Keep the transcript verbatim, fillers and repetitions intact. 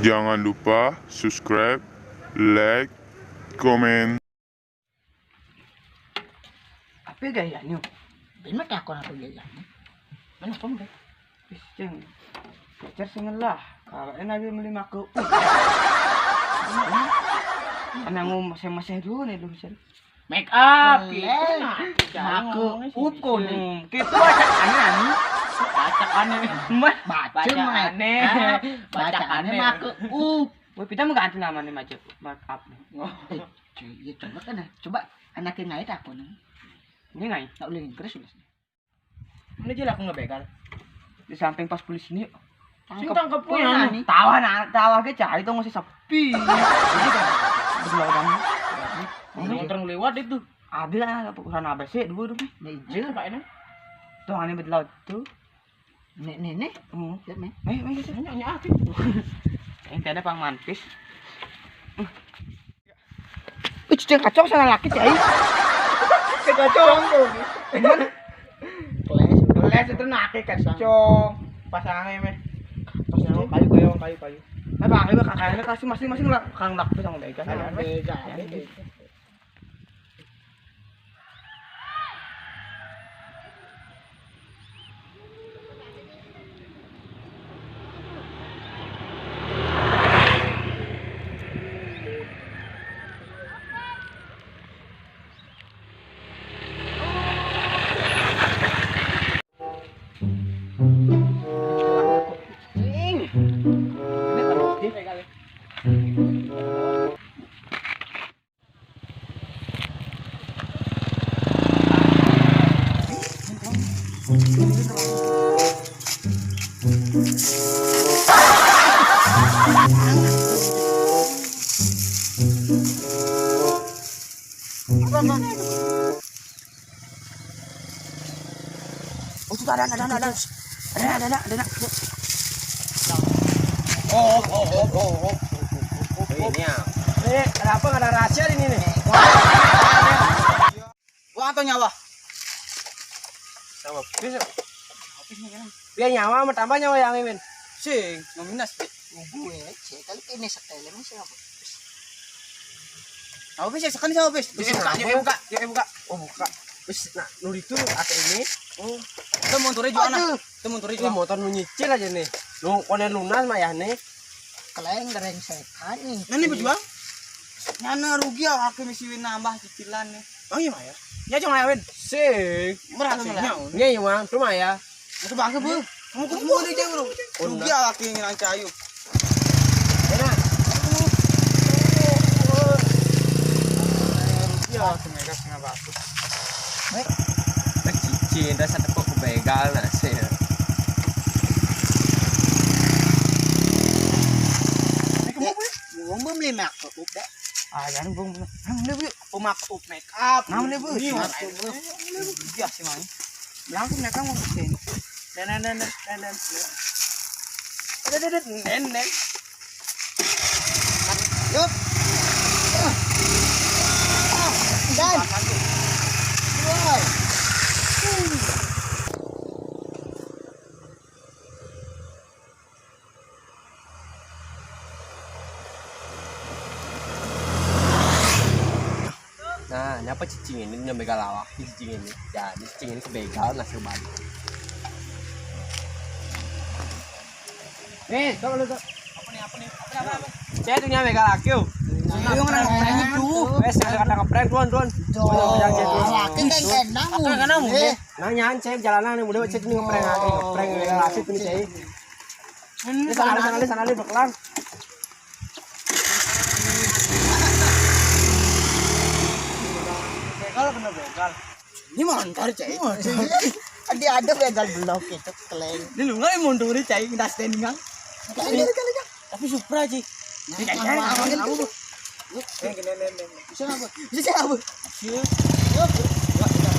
Jangan lupa subscribe, like, komen. Apa gayanya? Bagaimana takon apa gayanya? Mana kamu deh? Ih, Ceng. Pacar sing ngelah. Kalau enak dia beli mako. Ana ngomong masih-masih dulu nih, belum sen. Make up, gitu. Nah, aku ngomongnya sih up bisa. Nih. Hmm, gitu bacaannya nih. Bacaannya. Mah, baca, bacaannya. Make up. Bacaannya make up. Wah, kita mau ganti namanya make up, make up nih. Oh. Eh, cuy, ya coba kan, coba anaknya ngait aku nih. Ini ngait. Tak boleh terus. Mana aja lah aku nggak begal. Di samping pas polisi ini. Sing tangkep pun anu. Tawa, nah, tawa ke cari tuh masih sepi. Jadi kan, betul kan. Motor lewat itu. Ada lah, ukuran apa sih dulu tuh? Ya, iya. Pak ini. Tuh, aneh betul tuh. Nih, nih, nih. Hmm. Lihat, nih. Nih, nih, gitu. Nanya, nanya, aku. Yang tiada pang mantis. Wih, cuci kacau sana laki, cai. Kacau tuh. Cuman keles, keles itu nake kacau. Pasangnya meh. Terus kayu, kayu, kayu, kayu. Apa, kayu, kakaknya kasih masing-masing lah. Kang lak tuh sama Mega. Sama Mega. Oh, itu ada, ada, ada, ada. Ada, ada, ada, ada. Oh, oh, oh, oh, oh. Ini ya. Ini kenapa nggak ada rahasia di sini nih? Wah, atau nyawa? Sama. Bisa. Biar nyawa sama tambah nyawa yang Mimin. Sing, ngomongin sih. Gue cek kali ini setelem sih apa? Apa sih sekali sama bis? Bisa buka, ya buka, ya buka. Oh, buka. Wis, nah, nu itu atau ini. Oh. Itu motornya juga anak. Aduh. Itu motornya juga. Ini motor nu nyicil aja nih. Lu konen lunas mah ya nih. Keleng gereng sehat nih. Nah, ini berjuang. Nyana rugi ya, aku mesti nambah cicilan nih. Oh iya, Maya. Ya cuma ya, Win. Sing. Murah tuh, Maya. Iya, iya, Mang. Cuma ya. Itu bangsa, Bu. Kamu kok mau di jauh, bro? Rugi ya, aku yang ngilang cayu. Enak. Rugi ya, aku mega setengah batu. Cicing, rasa tepuk begal, nah, sih. Ini kamu, Bu? Belum, belum lima, kok, udah. Ah, jangan, belum, belum. Belum, belum, belum. Aku make up, make up. Nah, boleh, Bu. Iya, make up. Iya, sih, Mang. Langsung make up mau kesini. Nen, nen, nen, nen, nen, nen. Ada, ada, ada, nen, nen. Yup. Dan. Keluar. Nah, nyapa cicing ini, nyampe galawak cicing ini. Jadi cicing ini kebegal, nasib baik. Nih, kalau lu tuh. Apa nih, apa nih? Apa nih, apa nih? Saya tuh nyampe galak yuk. Ayo, ngerang, ngerang itu. Wes, saya kata ngeprank, tuan, tuan. Tuh. Laki kan kena. Apa kena mu? Eh. Nanya, cek jalanan yang udah cek ini ngeprank lagi, ngeprank lagi, laki tuh, cek. Ini sana, sana, sana, sana, bekelang. Begal kena begal. Ini motor, cek. Tadi ada begal blok itu, keleng. Ini lu nggak mundur, cek, kita standing kan. Kali, kali, kali. Tapi Supra, cek. Nah, ini kayak kamu, kamu, kamu, kamu. Yang gini, nih, nih, nih. Bisa nggak, Bu? Bisa nggak, Bu? Iya. Iya, Bu. Iya, iya.